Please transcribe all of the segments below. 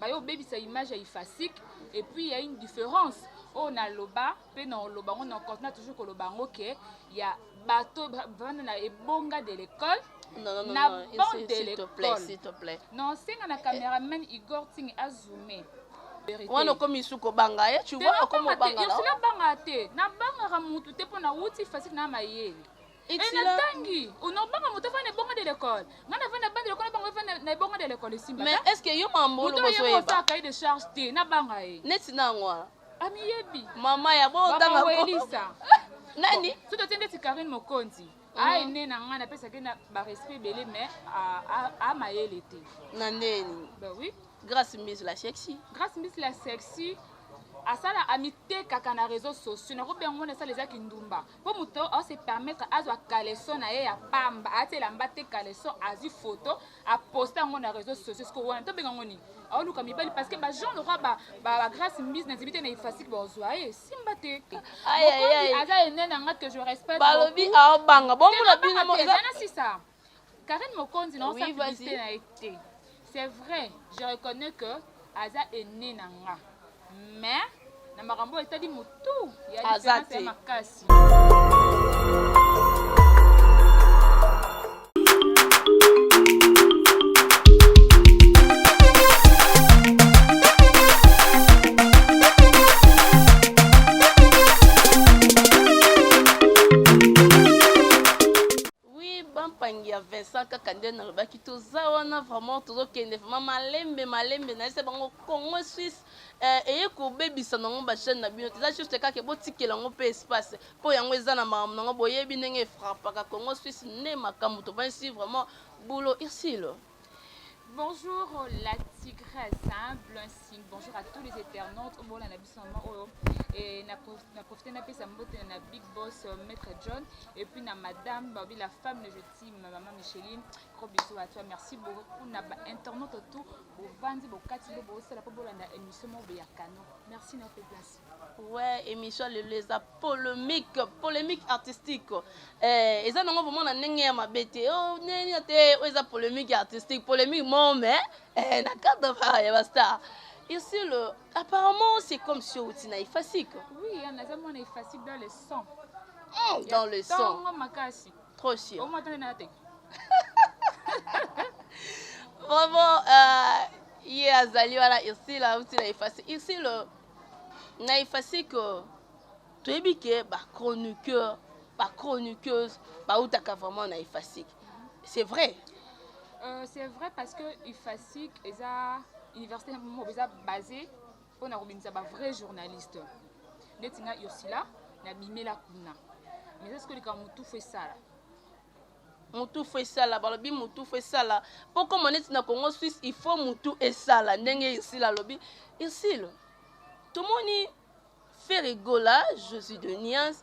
Baye obebisa image ya IFASIC et puis il y a une différence oyo naloba mpe na oloba yango na continue toujours koloba yango ke ya bato bavanda na ebonga de l'école. Non, non, non, na non, banc s'il de s'il te plaît, l'école. s'il te plaît. Non, senga na cameraman Igor Ting azoome. Wana okomi su kobanga ye, tu vois, okomi obanga na. Ursula banga te, nabangaka mutu te mpo nawuti facile na mayele. Ursula- Natangi onobanga moto afanda na ebonga de l'école, ngai nafanda na bande l'école, nabango efanda na ebonga de l'école esimba. Mais est ce que yo mambo moto oloba oyebi ozoyeba? osala cahier de charge te, nabanga ye. Neti na yango wana. Amiyebi. Mama ya bo otanga Mama Welisa. Nani? Soki totie ndeti Karine Mokonzi, aene na ngai napesaki na barespect ebele, mais amayele te. Na ndeni? Ben oui. Grâce Mbisi la sexy. Grâce Mbisi la sexy asala amitekaka na réseaux sociaux, nakobenga ngo nasala ezaki ndumba mpo moto ase permettre azwa caleçon na ye ya pamba, aati elamba te, caleçon, azwi photo, aposte yango na réseaux sociaux. Siko wana tobenga ngo nini? Aoluka mibali, parce que bagenre lokwa bagrâce Mbisi na nzebi te na Ifasiki bazwa ye simba te. Aïe, aïe, Mokonzi aïe. aza ene na nga que je respecte Balobi beaucoup. aobanga bomona Te, bino nabanga te, eza eza na sisa Karine Mokonzi na Oui, osala publicité vas-y. na ye te. C'est vrai, je reconnais que aza ene na nga, mais na makambo oyo etali motu ya Aza différence ya te. makasi. Oui, bampangi ya Vincent kaka nde nalobaki, toza wana vraiment, tozokende vraiment malembe malembe. Nayesa bango Congo Suisse eye kobebisa nango bachaîne na bino te, eza juste kaka botikela yango mpe espace mpo yango eza na makambo nango. Boyebi ndenge efrappaka Congo Suisse nde makambo tovandisi vraiment boulot. Ursile. Bonjour la tigresse, hein, Blanchine. Bonjour à tous les internautes. Bon, na biso maman oyo et na profité na pesa mbote na big boss maître John et puis na madame Babi la femme légitime maman Micheline. Gros bisous à toi. Merci beaucoup na ba internautes tout bovandi bokati bo bosala po bolanda émission mo ya kano. Merci na pe place. Ouais, émission lelo eza polémique, polémique artistique. Eza nango vraiment na ndenge ya mabe te. Oh, ndenge te, oyo eza polémique artistique, polémique mo mais na cadre ya ba star. Ici le apparemment c'est comme si outi na Ifasik. Oui, naza mwana Ifasik dans le sang. Dans le sang. Tongo makasi. Trop sûr. Au moins na te. Vraiment ye azali wana Ursule auti na Ifasik. Ursule na Ifasik toyebi ke ba chroniqueur, ba chroniqueuse bautaka vraiment na Ifasik. C'est vrai? C'est vrai parce que Ifasik eza université moko eza basé mpona kobimisa ba vrai journaliste. Neti nga Ursula nabimela kuna. Mais est-ce que likambo motufu esala? Mutu fo esala, balobi mutu fo esala mpo koma neti na Congo Suisse, il faut mutu esala ndenge Ursule alobi. Ursule, tomoni Ferre Gola, Jésus de Nuance,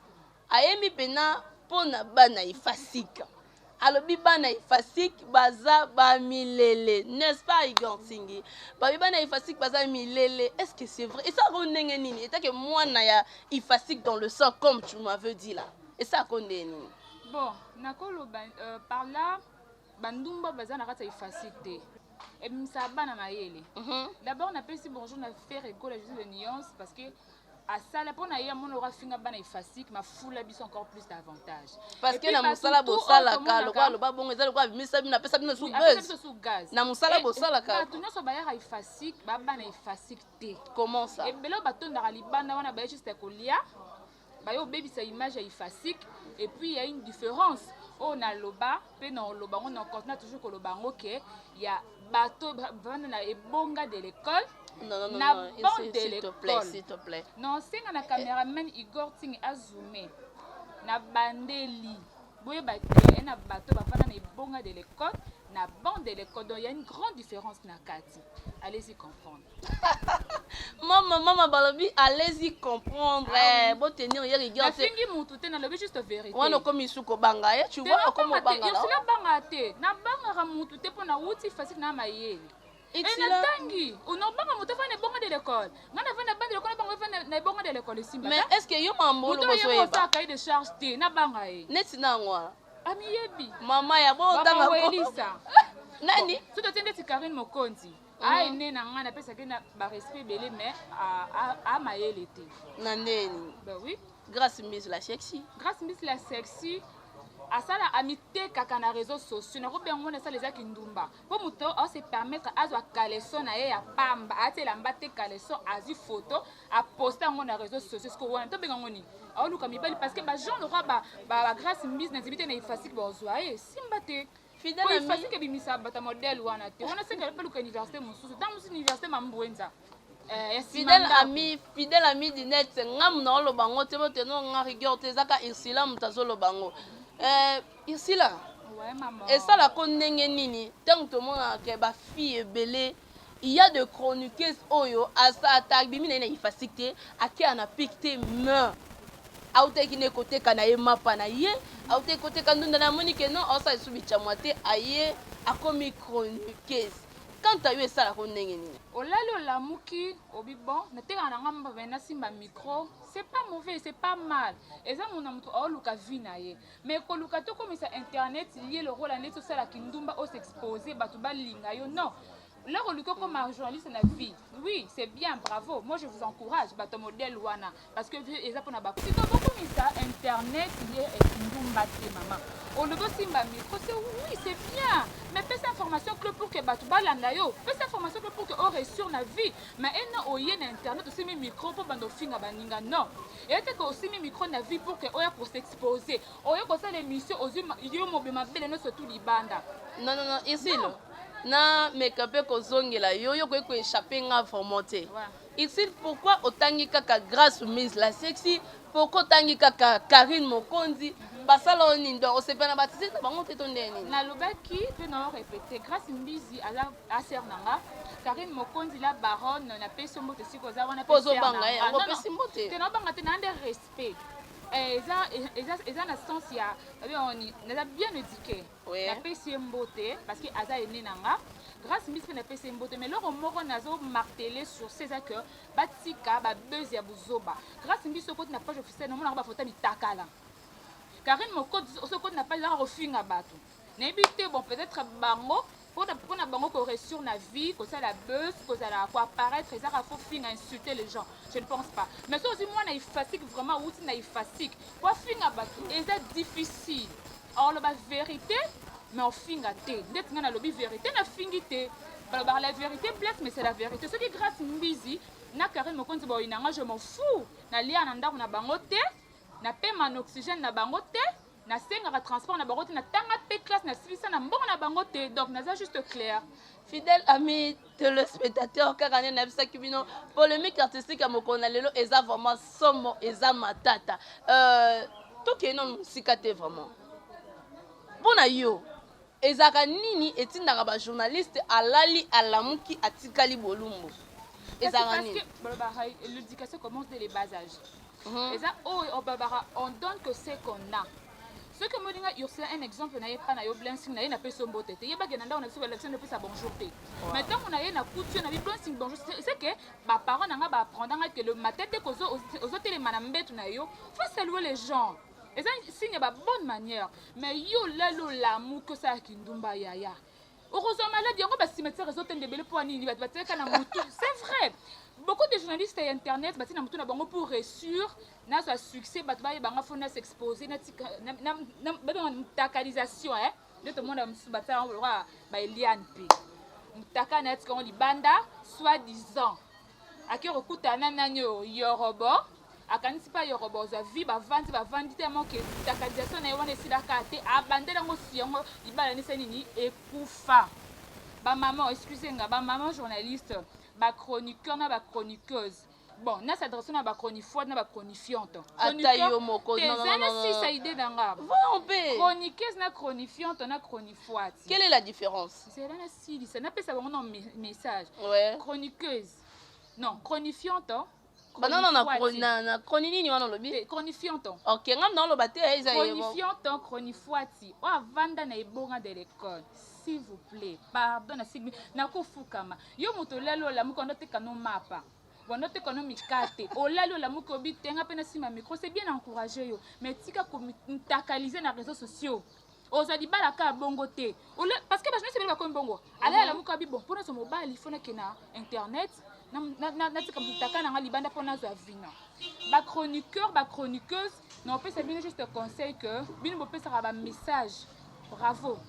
ayembi mpena mpo na bana Ifasik, alobi bana Ifasik baza bamilele, n'est-ce pas Igor Nsingi? Babi bana Ifasik baza milele, est-ce que c'est vrai? Esalaka ndenge nini etake mwana ya Ifasik dans le sang, comme tu m'avais dit là, esalaka ndenge nini? Bon, nakoloba par là bandumba baza na kati ya Ifasik te, ebimisaka bana mayele. D'abord napesi bonjour na Ferre Gola Jésus de Nuance, parce que asala mpo na ye amona oko afinga bana Ifasik, mafula biso encore plus davantage. Parce que na mosala bosalaka, lokola aloba bongo, eza lokola abimisa bino, apesa bino su buzz su gaz. Na mosala bosalaka. Bato nyonso bayaka Ifasik babana Ifasik te. Comment ça? Ebele oyo batondaka libanda wana baye juste kolia, baye obebisa image ya Ifasik. Et puis il y a une différence oyo naloba mpe na oloba yango na continue toujours koloba yango ke ya bato bavanda na ebonga de l'école Non, non, non, na non, banc s'il de s'il te plaît, l'école. s'il te plaît. Non, senga na cameraman Igor Ting azoome na bandeli boyeba te na bato bavanda na ebonga de l'école, na banc de l'école. Donc il y a une grande différence na kati, allez-y comprendre. Mama, mama, balobi allez-y comprendre. Ah oui. Botenir ye rigueur te. Nafingi mutu te, nalobi juste vérité. Wana okomi su kobanga ye, tu vois, okomi obanga na. Ursula banga te, nabangaka mutu te mpo nawuti Ifasik na mayele. Ursula- Natangi onobanga moto afanda na ebonga de l'école, ngai nafanda na bande de l'école, nabango efanda na ebonga de l'école esimba. Mais est ce que yo mambo moto oloba oyebi ozoyeba? osala cahier de charge te, nabanga ye. Neti na yango wana. Amiyebi. Mama ya bo otanga Mama Welisa. Nani? Soki totie ndeti Karine Mokonzi. Aine na ngai napesaki na barespect ebele, mais amayele te. Na ndeni? Ben oui. Grâce Mbisi la sexy. Grâce Mbisi la sexy asala, amitekaka na réseaux sociaux. Nakobenga ngo nasala ezaki ndumba, mpo moto ase permettre azwa caleçon na ye ya pamba, ati elamba te, caleçon, azwi photo, aposte yango na réseaux sociaux. Siko wana tobenga ngo nini? Aoluka mibali, parce que bagenre lokwa bagrâce Mbisi na nzebi te na Ifasiki, bazwa ye simba te. Fidèle ami. Ifasiki ebimisa bato ya modèle wana te. Wana seke baluka université mosusu, ntango mosusu université Mambwenza. Fidèle ami, fidèle ami du net, ngamu na oloba yango te, boteno nga rigueur te, ezaka Ursula moto azoloba yango. Ursula, esalako ndenge nini ntango tomonaka bafille ebele, il y a de chroniqueuses oyo ata abimi na ye na Ifasik te, akeya na pik te, mais autaki nde koteka na ye mapa na ye, autaki koteka ndunda na, amoni ke non, aosala lisusu bicamwa te, aye akomi chroniqueuse? Quant à yo, esalako ndenge nini? Olali, olamuki, obi bon, natekaka na nga mapa, me nasimba micro, c'est pas mauvais, c'est pas mal. Eza mona moto aoluka vie na ye, mais koluka tokomisa internet lie lokola neti osalaki ndumba, osexpose, bato balinga yo, non. Là, oluki okoma journaliste na vie, oui, c'est bien, bravo, moi je vous encourage, bato modèle wana, parce que eza mpona siko bokomisa internet ye ndumba te. Mama, olobi osimba micro, c'est oui, c'est bien, mais pesa information clé pour que bato balanda yo, pesa information clé pour que oréussir na vie. Mais ena oye na internet, osimbi micro mpo banda ofinga baninga, non. Eya te ke osimbi micro na vie pour que oya kosexpose, oya kosala émission, ozwi yo mobima mabele nyonso tu libanda. Non, non, non, Ursule, na meka mpe kozongela yo. Yo koki koéchappe nga vraiment te. Ursule, pourquoi otangi kaka Grâce Mise la sexy? Pourquoi otangi kaka Karine Mokonzi? Basala oyo nini? Donc osepela na batisi na bango te to ndenge nini? Nalobaki mpe na répété, Grâce Mbizi aza sœur na nga. Karine Mokonzi la baronne, napesi yo mbote sika oza wana. Mpo ozobanga ye yango, opesi mbote. Te, naobanga te, na nde respect. Eza na sens ya oni naza bien éduqué. Napesi ye mbote parce que aza aîné na nga. Grâce Mbisi mpe napesi ye mbote, mais eloko moko nazo marteler sur ce eza que batika babuzz ya buzoba. Grâce Mbisi, okoti na page officielle, namonaka bafoto ya mitakala. Karine Mokonzi, okoti na page, ezaka kofinga bato. Nayebi te, bon, peut-être bango mpona bango koréussir na vie, kosala buzz, kozala koapparaître, ezaka faut finga, insulter les gens, je ne pense pas. Mais so ozwi mwana Ifasik, vraiment awuti na Ifasik po afinga bato, eza difficile. Oloba vérité, mais ofinga te. Ndeti ngai nalobi vérité, nafingi te. Balobaka la vérité blesse, mais c'est la vérité. Soki Grâce Mbizi na Karine Mokonzi baoyina nga, je m'en fous. Nalia na ndako na bango te, napema na oxygène na bango te, nasengaka transport na bango te, natanga mpe classe nasilisa na mbongo na bango te. Donc naza juste clair. Fidèle ami téléspectateur, kaka nde nayebisaki bino, polémique artistique ya mokolo na lelo eza vraiment somo, eza matata. Tokende nano mosika te. Vraiment, mpo na yo, ezalaka nini etindaka bajournaliste alali, alamuki, atikali bolumbu? Ezalaka nini? Balobaka l'éducation commence dès les bas âges. Eza oyo balobaka, on donne que ce qu'on a. Soki omoni nga Ursula, un exemple, na ye pa na yo Blessing, na ye napesi yo mbote te, yebake na ndako na biso balakisi napesa bonjour te. Mais ntango na ye nakuti yo na bi Blessing bonjour, c'est que baparent na nga baapprendre nga que le matin te ozotelema na mbetu na yo, faut saluer les gens, eza signe ya babonne manière. Mais yo olali, olamuki, osalaki ndumba, yaya, okozwa maladi yango. Bacimetière ezotenda ebele mpo nini? Bato batiaka na motu. C'est vrai, beaucoup de journalistes ya internet batie na motu na bango pour réussir, nazwa succès, bato bayebanga, faut na s'exposer, babenga mutakalisation. Nde tomona mosusu batia yango lokola baeliane mpe mutaka na yatika yango libanda, soit disant ake kokutana na nani oyo Yorobo, akanisi mpa Yorobo ozwa vie. Bavandi, bavandi te moke, mutakalisation na ye wana esilaka te, abandeli yango si yango libala nisa nini ekufa. Bamama, excuse nga, bamama journaliste, bachroniqueur na bachroniqueuse, bon, na s'adresse na bachronifoite na bachronifiante. Ata yo moko. Eza na sisa idée na nga. Mpe chroniqueuse na chronifiante na chronifoite. Quelle est la différence? Zela nasilisa, napesa bango na message. Chroniqueuse, non, chronifiante. Banana na chroni nini wana olobi? Chronifiante. Ok, ngam na oloba te, eza. Chronifiante, chronifoiti oyo avanda na ebonga de l'école, s'il vous plaît, pardon, nasigmi nakofukama. Yo moto olali, olamuki, wanda oteka no mapa, wanda oteka no mikate, olali, olamuki, obi tenga mpe na nsima micro, c'est bien, encouragé yo, mais tika komutakalize na réseaux sociaux. Ozwa libala kaka bongo te. Parce que bajournaliste ebele bakomi bongo. Alala lamuka bi bon mpo nazwa mobali fo nakende na internet natika mutaka na nga libanda mpo nazwa vina. Bachroniqueur, bachroniqueuse, na opesa bino juste conseil que bino bopesaka bamessage, bravo.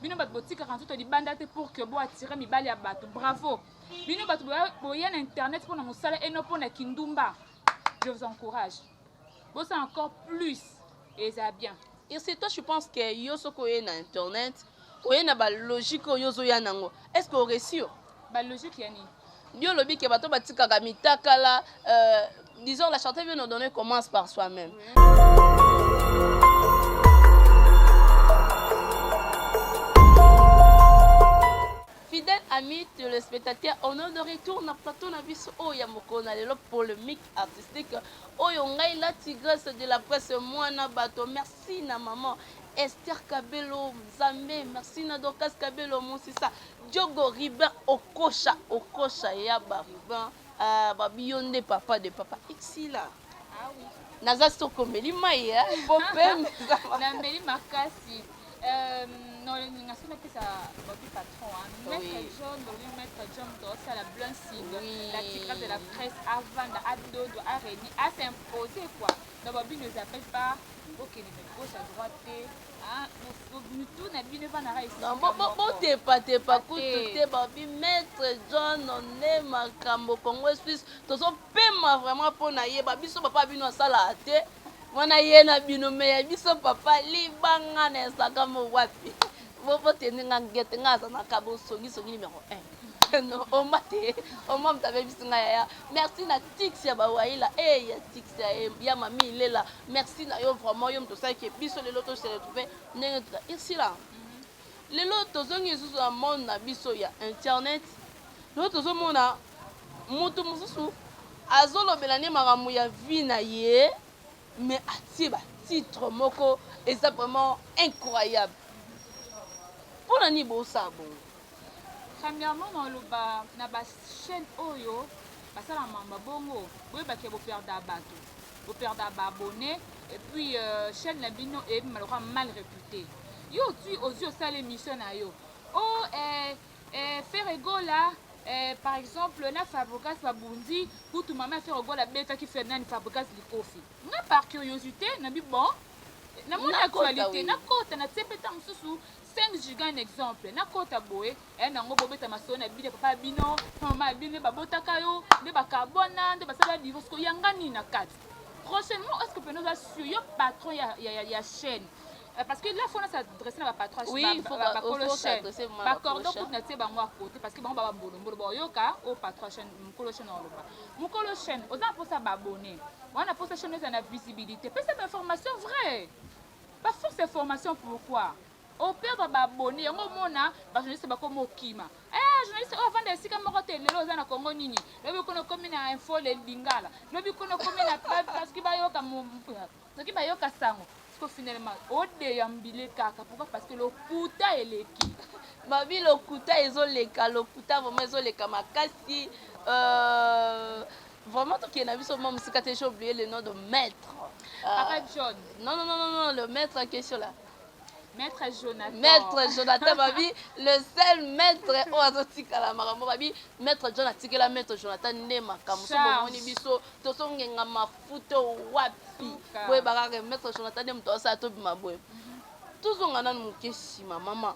Bino bato botikaka nzoto libanda te pour que boattire mibali ya bato, bravo. Bino bato boya na internet mpona mosala eno mpona kindumba, je vous encourage, bosala encore plus, eza bien. Et c'est toi, je pense que yo soki oye na internet, oye na balogique oyo ozoya nango, est ce que oréussir? Balogique ya nini? Yo olobi ke bato batikaka mitakala, disons la charité bien ordonnée commence par soi-même. Fidèle ami téléspectateur, on est de retour na plateau na biso oyo ya mokolo na lelo, polémique artistique oyo ngai la tigresse de la presse, mwana bato. Merci na maman Esther Kabelo Nzambe, merci na Dorcas Kabelo Mosisa, Diogo Ribin Okosha Okosha ya baribin, babi yo nde papa de papa Exila. Ah oui. Naza sokomeli mai po pembe. Nameli makasi. Nolinga so napesa babi patron, maître John. Lobi maître John tosala blessing, la tigresse de la presse avanda adodo areni as'impose quoi. Donc babi ne appelle pas okende na gauche à droite te, mitu na bino evandaka. Botepatepa kutu te. Babi maître John nde makambo. Congo Suisse tozopema vraiment mpo na yeba biso papa bino asalaka te wana ye na bino me ya biso papa libanga na Instagram wapi botende nga ngete nga aza na kabo songisongi numéro 1 no oma te oma moto abebisi nga yaya. Merci na tix ya bawaila e ya tix ya mami Ilela, merci na yo vraiment. Yo moto osalaki biso lelo tose retrouve ndenge tuta esila. Lelo tozongi lisusu na monde na biso ya internet. Lelo tozomona moto mosusu azolobela nde makambo ya vie na ye, mais atie batitre moko eza vraiment incroyable. Mpona nini bosala bongo? Premièrement, naloba na bachaîne oyo basala mamba bongo, boyebaki boperdre bato, boperdre baabonné et puis chaîne na bino eyebima lokola mal réputé. Yo otui ozwi osala émission na yo o oh, Ferre Gola, par exemple, na Fabrigas babundi kutu. Mama ya Ferre Gola abetaki Ferdinand Fabrigas likofi. Nga par curiosité nabi bon, namoni actualité, nakota natie mpe ntango mosusu 5 giga. Un exemple, nakota boye nango bobeta masolo na bino, papa bino, mama ya bino babotaka yo nde bakabwana nde basala divorce ko yanga nini na kati. Prochainement, est ce que pene oza sur yo patron ya chaîne? Parce que là faut na s'adresser na bapatron, bakolo chaîne, bacordon kutu na tie bango à côté parce que bango baba mbolombolo baoyoka oyo patron chaîne, mokolo chaîne oloba. Mokolo chaîne oza na mposa baabonné wana, mposa chaîne eza na visibilité, pesa bainformation vrai, bafausse information, pourquoi operdre baabonné? Yango omona bajournaliste bakoma okima. Journaliste oyo avanda esika moko te, lelo oza na Kongo nini, lobi kuna okomi na info le lingala, lobi kuna okomi na parce que bayoka, soki bayoka sango parce que finalement odeyambile kaka. Pourquoi? Parce que lokuta eleki. Babi lokuta ezoleka, lokuta vraiment ezoleka makasi. Vraiment tokende na biso mwa mosika te. J'ai oublié le nom de maître. Papa John. Non, non, non, non, non, le maître en question là. Maître Jonathan. Maître Jonathan, babi le seul maître oyo azotikala makambo. Babi maître John atikela maître Jonathan nde makambo. So bomoni biso tozongenga mafuta wapi, boyeba kaka maître Jonathan nde moto asala tobima boye. Tozonga nanu moke nsima, mama.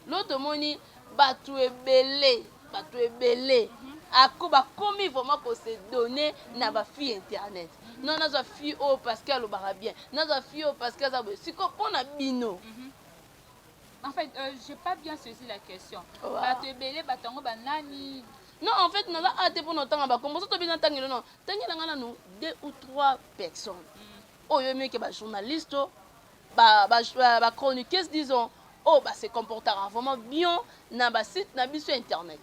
Lo tomoni bato ebele, bato ebele ako bakomi vraiment kose donner na bafille internet. Non, nazwa fille oyo parce que alobaka bien, nazwa fille oyo parce que aza boye. Sikoyo mpo na bino? En fait, j'ai pas bien saisi la question. Bato ebele, bato yango banani? Non, en fait naza a te mpona otanga bakombo. So tobi natangelo, non, tangela nanu deux ou trois personnes oyo emeke bajournaliste, bachroniqueuse, disons, oyo base comportaka vraiment bien na basite na biso internet.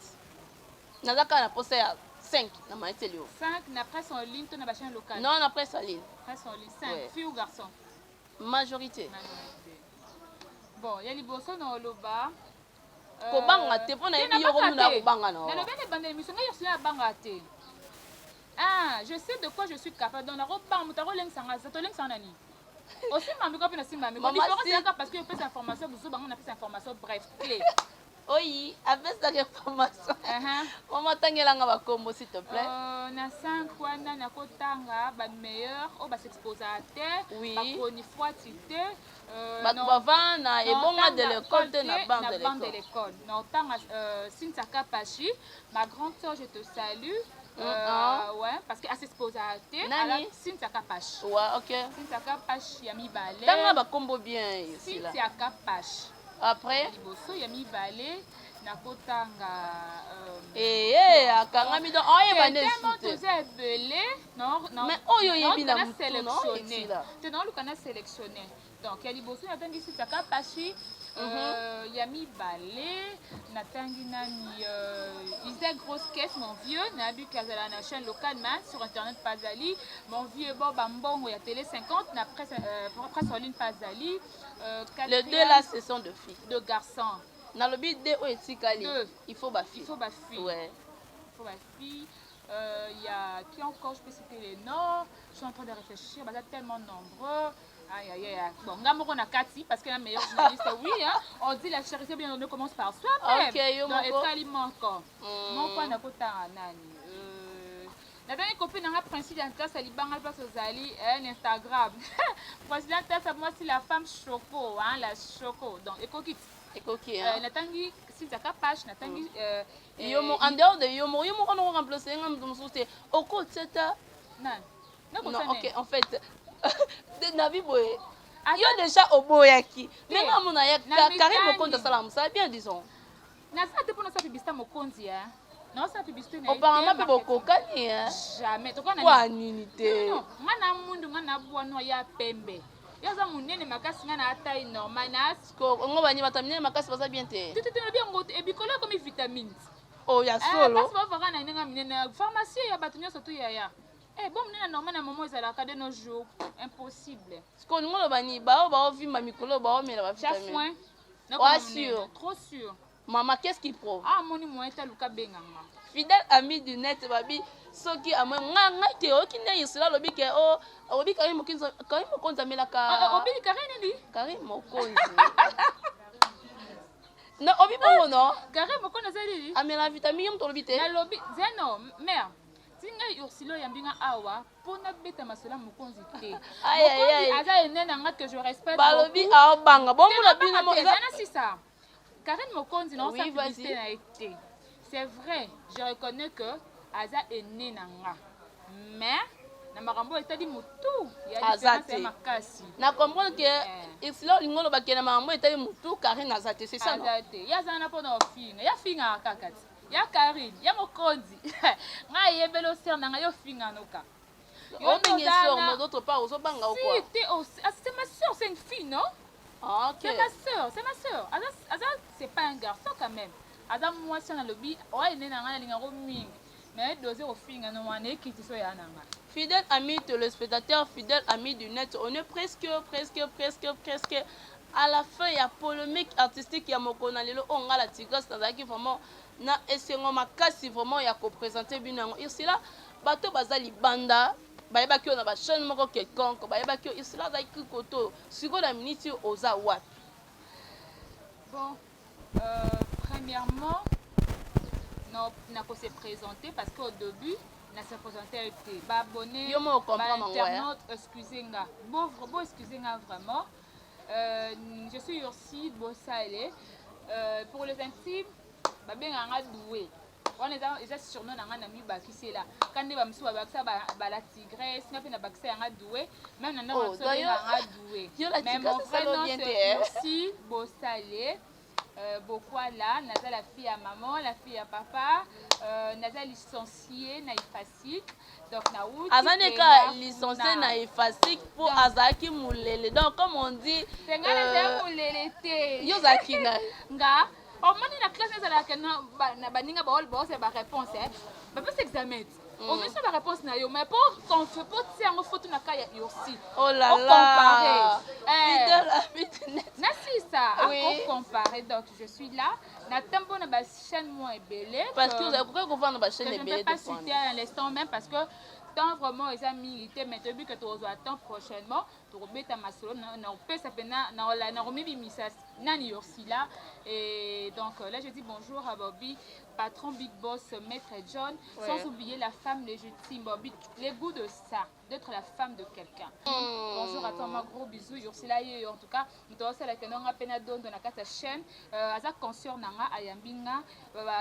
Naza kaka na posa ya 5 na maeteli oyo. 5 na presse en ligne to na bachaîne locale? Non, na presse en ligne. Presse en ligne, 5. Ouais. Fille ou garçon? Majorité. Majorité. Bon, ya liboso na oloba Kobanga te mpo nayebi yo komuna kobanga na. Nalobi na ebanda émission, ngai nyonso nabanga te. Ah, je sais de quoi je suis capable, donc nakobanga moto akolengisanga aza tolengisanga na nini. Osimba micro mpe nasimba micro. Mama Différence si- eyaka parce que opesa information bozo bango, napesa information bref, clé. Oyi apesaka information. Mama, tangelanga bakombo, s'il te plaît. Na 5 wana nakotanga bameilleur oyo basexposaka te, bachronifuati te. Bato bavanda na ebonga de l'école te, na banc na de banc de l'école. L'école naotanga Cynthia Kapachi, ma grande sœur, je te salue. Ouais, parce que asexposaka te. Nani? Cynthia Kapachi. Ouais, ok. Cynthia Kapachi ya mibale. Tanga bakombo bien, Ursula. Cynthia Kapachi. Après? Liboso ya mibale nakotanga Ee, akangami, donc oyeba nde tellement esu te. Toza ebele. Mais oyo oyebi na mutu, no, Ursula. Te, naoluka na sélectionne. Donc ya liboso natangi Cynthia Kapachi, ya mibale natangi nani? Isaac Grosse Caisse, mon vieux, nayebi ke azala na chaîne locale, ma sur internet pazali, mon vieux bo bambongo ya télé 50 na presse, presse en ligne pazali. Les deux là, ce sont de filles. De garçons. Nalobi deux oyo etikali. Deux. Il faut bafille. Il faut bafille. Ouais. Il faut bafille. Il y a qui encore? Je peux citer les noms. Je suis en train de réfléchir. Baza tellement nombreux. Aïe, aïe, aïe. Bon, nga moko na kati, parce que la meilleure journaliste, oui, hein, on dit la charité bien donnée commence par soi-même. Ok, yo Donc, moko. etali moko. Moko nakotanga nani? Natangi copine nanga Président Tasa Libanga, place ozali, eh, na Instagram. Président Tasa, mwasi, la femme choco, hein, la choco. Donc, ekoki. Ekoki, hein. Natangi Cynthia Kapache, natangi Yo mo, en dehors de yo moko, yo moko noko remplace nga moto mosusu te, okotia ta. Nani? Non, ok, en fait nabi boye, yo déjà oboyaki, mais nga mona ya Na Karine mitani. Mokonzi asala mosala bien, disons. Naza te mpona osala publicité mokonzi ya naosala publicité na ye te, Apparemment mpe marketing. bokokani, hein. Jamais tokoka. Kwa nini te? Non, nga na mundu, nga na bwano ya pembe, yo aza monene makasi, nga na taille normal na. Ngo bani bato ya minene makasi baza bien te? Te, te, te, nabi yango te. Ebikolo ekomi vitamine. Oh, ya solo. Basi bavaka na ndenge ya minene, pharmacie ya bato nyonso tu yaya. Eh, bo monene normal na momo ezalaka de nos jours impossible. Siko olingo loba nini? Bao baovimba mikolo, baomela Cha bavitamine. foin. Ouais, sûr. Trop sûr. Mama, qu'est-ce qui prouve? Ah, moni moyen te, aluka benganga. Fidèle ami du net, babi soki amwe nga ngai te, oyoki nde Ursula alobi ke o obi Karine Mokonzi, Karine Mokonzi amelaka. Obili Karine nini? Karine Mokonzi, non, obi bongo, non? Karine Mokonzi aza nini? Amela vitamine, yo moto olobi te. Nalobi zeno mare ti ngai Ursula oyambi nga awa mpo nabeta masolo ya mokonzi te. Aïe, aïe, Mokonzi aïe. aza ene na nga que je respecte. Balobi beaucoup. aobanga bomona Te, bino nabanga te, eza. eza na sisa Karine Mokonzi na Oui, osala publicité vas-y. na ye te. C'est vrai, je reconnais que aza ene na nga, mais na makambo oyo etali motu ya Aza différence ya te. makasi. Na comprendre ke Ursula olingi oloba ke na makambo etali motu, Karine aza te, c'est ça, non? Aza te, ye aza wana mpona ofinga, ye afingaka kaka ti ya Karine ya mokonzi. Ngai ayebeli osere na ngai, yo ofinga noka. Obenge sœur, mais d'autre part ozobanga o quoi? Si, te, oh, ah, c'est ma soeur, c'est une fille, non? Ah, ok. C'est ma soeur, c'est ma soeur. Aza, aza, c'est pas un garçon quand même. Aza mwasi na lobi, oyo ene na ngai nalingako mingi. Mais dose kofinga no wana ekiti so ya na nga. Fidèle ami téléspectateur, fidèle ami du net, on est presque, presque, presque, presque à la fin ya polémique artistique ya mokolo na lelo oyo. Nga la tigresse nazalaki vraiment na esengo makasi vraiment ya koprésente bino yango. Ursula, bato baza libanda bayebaki oyo na bachaîne moko quelconque, bayebaki oyo Ursula azalaki koto. Sikoyo na miniti oyo oza wapi? Bon, premièrement, non, nako se présenter parce qu'au début, na se présenter te. Ba abonné, Yo moko comprendre ba yango, ya. internaute, excusez nga. Bon, bon, excusez nga vraiment. Je suis Ursule Bossale. Pour les intimes, babengaka nga Doué. Wana eza surnom na nga na mibakisela. Ka nde bamosusu babakisa bala tigresse, nga mpe nabakisa yanga Doué. Même na ndako Oh, na biso babengaka nga Doué. Yo la Mais mon tigresse, vrai esala nom bien te, c'est eh. Ursule Bossale. Bokwala, naza la fille à maman, la fille à papa. Naza licenciée na IFASIC. Donc nauti Aza ne mpenza ka licencié kuna. Na IFASIC mpo azalaki molele, donc comme on dit. Te, ngai nazali molele te. Yo ozalaki na Nga omoni na classe ezalaka na baninga baosala baréponse, bapesa examen te, omisi baréponse na yo, mais po po tia yango foto na ka ya Ursi. Oh là là. Ocompare. Fidèle ami du net. Nasisa. Oui. Akocompare. Donc je suis là na ntambo na bachaîne mwa ebele Parce que ozali kokoki kovanda que bachaîne je ne ebele peux pas te citer à l'instant même parce que Temps vraiment eza mingi te, mais toyebi ke tokozwa temps prochainement, tokobeta masolo na kopesa mpena na komibimisa nani Ursula. Et donc là, je dis bonjour à Bobby, patron, big boss, maître John, sans oublier la femme légitime, Bobby, les goûts de ça, d'être la femme de quelqu'un. Bonjour à toi, ma gros bisous. Ursula ye, en tout cas moto aosalaka nonga mpe na dondo na kati ya chaîne, aza consort na nga, ayambi nga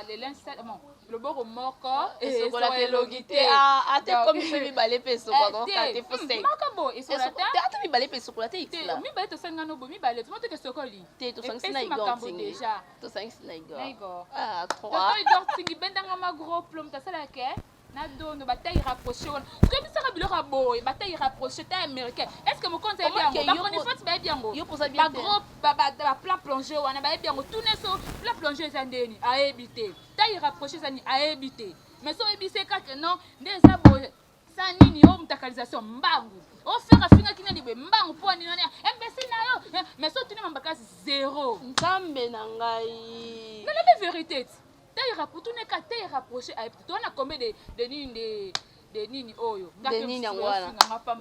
lelo. Bon, loboko moko esokolaka elongi te. Ate komi mpe mibale mpe esokolaka te, fo moko bo esokola te. Ata mibale mpe esokola te. Mibale tosali nga no bo mibale tomo teke esokoli. Te, tosangisi na Igor Tingi. Déjà tosangisi na Igor. Igor. Ah, trois. Igor Tingi bendanga ma gros plomb, tasalaka na dono bataille rapproché wana, toyebisaka biloko ya boye, bataille rapproché, taille américain. Est ce que mokonzi ayebi yango? Bakonifoti bayebi yango, bagros baplan plongé wana bayebi yango. Tuna so plan plongé eza ndeni, ayebi te. Taille rapproché eza nini, ayebi te. Mais so oyebisi kaka non, nde eza boye, sa nini yo mutakalisation mbangu ofere afingaki nani boye mbangu mpo nini wana imbécile na yo. Mais so otuni mambakasi, zéro. Nzambe na ngai. Nalobi vérité ti taille rapproché, tuneka taille rapproché ayebi te. Towana combien de nini de nini oyo? De nini yango wana?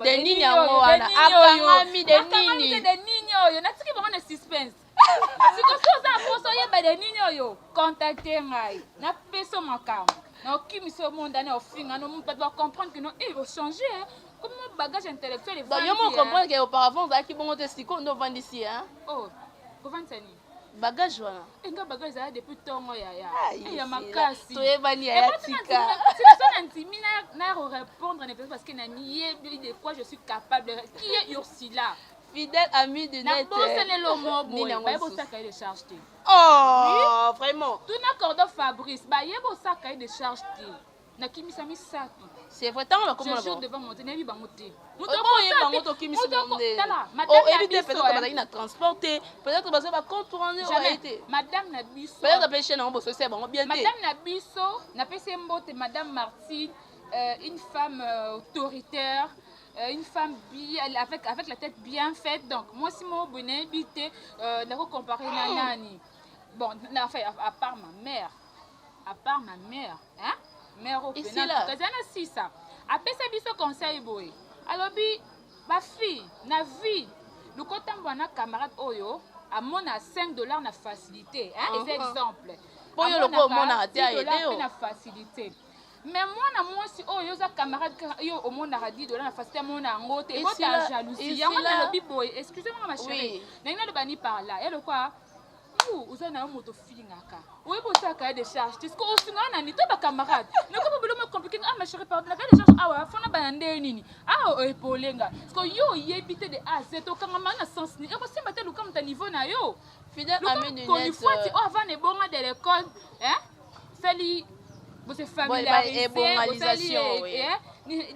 De nini yango wana? Akangami de nini? De nini oyo? Natiki bango na suspense. Siko so oza na mposa oyeba de nini oyo, contacte ngai, napesa makambo na okimisa omonda na ofinga no bato bacomprendre que non, e ochange comme bagage intellectuel. Donc yo mo comprendre que auparavant ozalaki bongo te, sikoyo nde ovandisi. Oh, kovandisa nini? Bagage wana. Enga bagage ezala depuis ntongo yaya ya makasi. Toyebani yaya, tika. So na ndimi na korépondre na parce que nayebi de quoi je suis capable, qui est Ursula. Fidèle ami de net. Nabosanelo mo boye, bayebi osaka ye de charge te. Oh, vraiment? Tuna cordon Fabrice, bayebi osaka ye de charge te. Nakimisa misato. C'est vrai, ntango nakomona je jure devant mon Dieu, nayebi bango te. Oyebi bango, tokimisi bango. Tala. Oyebi te, peut-être bazalaki na transport te, peut-être bazali bacompte rendu oyebi te. Madame na biso. Peut-être mpe chaîne yango bososi ya bango bien te. Madame na biso, napesi ye mbote, madame Martine, une femme autoritaire, une femme bien, avec la tête bien faite. Donc mwasi moko boye nayebi te nakocompare na nani. Bon, enfin, à part ma mère, à part ma mère, hein? Mère oyo pena eza na sisa apesa biso conseil boye, alobi bafille na vie, luka otambola na camarade oyo amona 5 $ na facilité, hein? Eza exemple. Po yo loko omonaka te, ayede yo na facilité. Mais mwana mwasi oyo oza camarade kaka yo omonaka 10 $ na facilité, amona yango te, ebota jalousie. Yango nalobi boye, excusez moi ma chérie, ndenge naloba ni par là ya lokwa oza na yo moto ofingaka, oyebi osalaka ya de charge te. Siko osingaka nani to bacamarade nakomo biloko compliqué. Ah, ma chérie, pardon, na cahier de charge awa fona bana nde nini awa oepole nga. Siko yo oyebi te de A Z, okangama na sens nini? Ekosimba te. Luka moto ya niveau na yo. Fidèle ami du net. Konifwati oyo avant ebonga de l'école, hein, sali bose familiariser. Ebongalisation,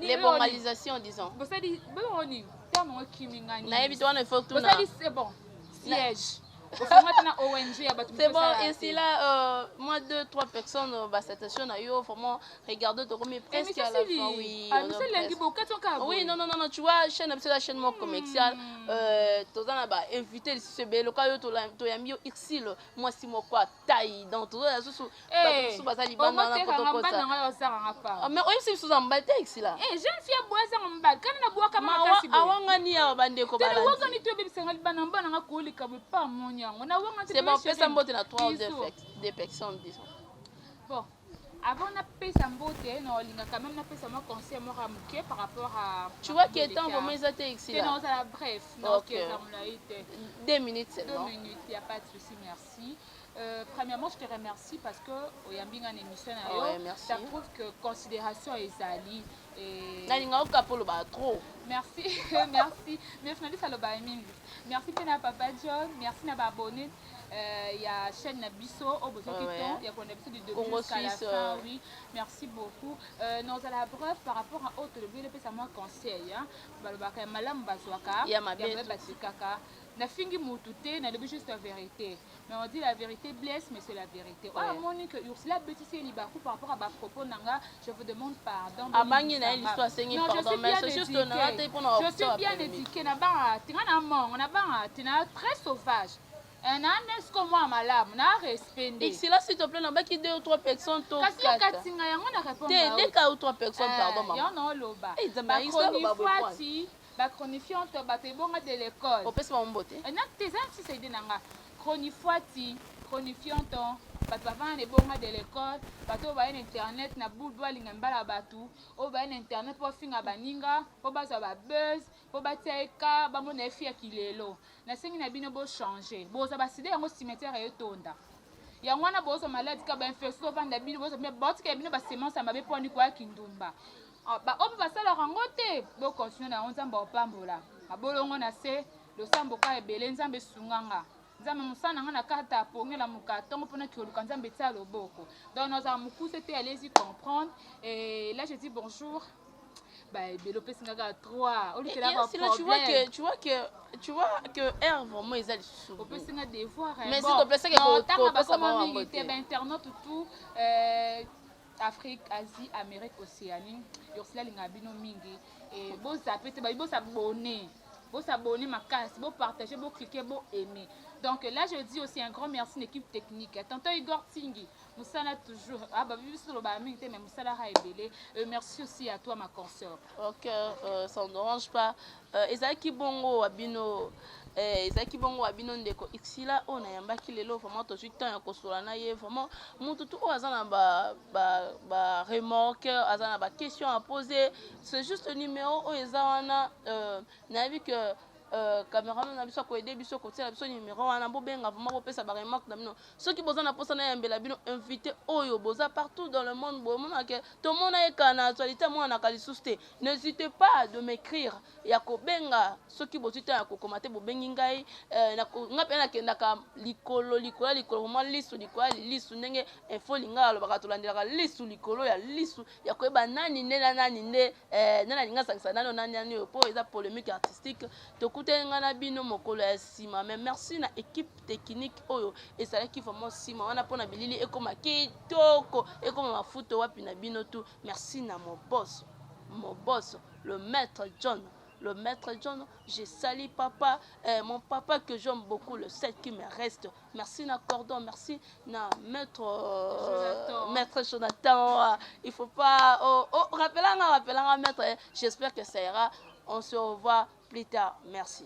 l'ébongalisation, disons. Bosali bongo nini, terme ngo kimi ngani? Nayebi te wana, il faut tuna. Bosali, c'est bon, siège ofongata na ONG ya bato. C'est bon, et là, moi, deux trois personnes, bah, salutation na yo, vraiment regardez, tokomi presque à la fin, oui. Ah, monsieur Lengi bokati. Oui, non, non, non, non, tu vois, chaîne, c'est la chaîne moko commerciale, toza na ba invité lisusu ebele loka yo toyambi yo Ursile, mwasi moko atai. Donc toza lisusu bato mosusu baza libanda wana po tokota, mais oyebisi biso oza mobali te, Ursila. Jeune fille aboya azanga mobali kana na bwaka makasi. Awangani awa, bandeko. Balawangani to ebebisanga libana mbana nga koleka boye pa moni yango nawanga. C'est bon, pesa mbote na trois ou deux personnes, disons. Bon, avant napesa mbote, naolinga quand même napesa mwa conseil moko ya moke par rapport à Tu vois que temps vraiment eza te, Ursila. Naozala bref, naokeza molai te. 2 minutes Deux seulement. minutes, y a pas de souci, merci. Premièrement, je te remercie parce que oyambi nga na émission na yo. Ouais, merci. Ça prouve que considération ezali et Nalinga oka mpo olobaka trop. Merci, merci. Mais finaliste aloba mingi. Merci mpe na papa John, merci na baabonné ya chaîne na biso oyo bozwaki temps ya kolanda biso du début Congo jusqu'à la Suisse, fin. Oui, merci beaucoup. Nazala bref par rapport à oyo tolobi, epesa mwa conseil, hein. Balobaka ya malamu bazwaka, Ya mabe batikaka. Nafingi mutu te, nalobi juste la vérité. Mais on dit la vérité blesse, mais c'est la vérité. Oyo amoni que Ursula abetisi ye libaku par rapport à bapropos na nga, je vous demande pardon. Abangi na ye liso, asengi Non, je pardon, suis mais bien c'est juste éduquée. nanga te mpona Je suis bien éduquée. Na banga te, nga na mongo na banga te, na très sauvage. Eh, na nde siko mwa malamu na respect nde. Excella s'il te plaît nabaki deux ou trois personnes to kasi kata. okatinga yango na répondre Te deux cas ou trois personnes eh, pardon maman. Yango na oloba. Eh, Nzambe, Excella aloba boye point. Bachronifuati, bachronifiante bato ebonga de l'école. Opesi bango mbote. Eh, na te eza sisa idée na nga. Chronifuati, chronifiante bato bavanda na ebonga de l'école, bato oyo baye na internet na boule balinga mbala bato oyo baye na internet mpo bafinga baninga mpo bazwa ba buzz mpo batia ye ka bamona ye fi ya kilelo. Nasengi na bino bo changer. Bozwa ba sida yango cimetière etonda. Yango wana bozwa malade ka ba infection ovanda bino bozwa bino batikela bino ba semence ya mabe mpo wani koya kindumba. Ah, ba oyo mpe basalaka yango te bo continuer na yango Nzambe akopambola. Mabolongo na se losambo ka ebele Nzambe esunga nga. Nzambe mosala na nga na kata pongi lamuka ntongo mpona koluka Nzambe tia loboko. Donc nazala mokuse te, allez-y comprendre. Et là je dis bonjour. Bah, ebele opesi nga kaka 3 olukela ba Tu vois problème que tu vois que tu vois que R vraiment eza lisusu. Opesi nga devoir. Mais s'il te plaît, c'est que tanga kopesa bakoma bango mingi yango te te. ba internaute tout Afrique, Asie, Amérique, Océanie, Ursula alingaka bino mingi. Et bozape te babi bosabonner, bosabonner makasi, bopartager, bocliquer, boaimer. Donc là je dis aussi un grand merci à l'équipe technique, tonton Igor Tingi mosala toujours. Ah babi biso tolobaka mingi te mais mosala ra ebele. Merci aussi à toi ma consœur. Ok, ça ne dérange pas. Ezalaki bongo wa bino, ezalaki bongo wa bino ndeko Ursula oyo nayambaki lelo. Vraiment tozwi temps ya kosola na ye. Vraiment mutu tu oyo aza na ba remarque, aza na ba question à poser, c'est juste le numéro oyo eza wana. Nayebi que cameraman na biso akoyede biso kotiela biso numéro wana. Bobenga vraiment, bopesa ba remarque na bino. Soki boza na mposa nayambela bino invité oyo boza partout dans le monde, bomona ke tomona ye kaka na actualité, amonanaka lisusu te, n'hésitez pas de m'écrire, ya kobenga. Soki bozwi temps ya kokoma te, bobengi ngai. Nga mpe nakendaka likolo likolo ya likolo, vraiment lisu likolo ya lisu, ndenge info linga alobaka, tolandelaka lisu likolo ya lisu ya koyeba nani nde na nani nde, nani alingi asangisa nani nani nani oyo, mpo eza polémique artistique. Tokutani ngai na bino mokolo ya nsima. Mais merci na équipe technique oyo ezalaki vraiment nsima wana mpona bilili ekoma kitoko, ekoma mafuta wapi na bino tu. Merci na moboso moboso, le maître John, le maître John, je salue papa, mon papa que j'aime beaucoup, le seul qui me reste. Merci na cordon, merci na maître Jonathan. Maître Jonathan. Il faut pas oh, oh, rappelanga, rappelanga maître. J'espère que ça ira. On se revoit plus tard. Merci.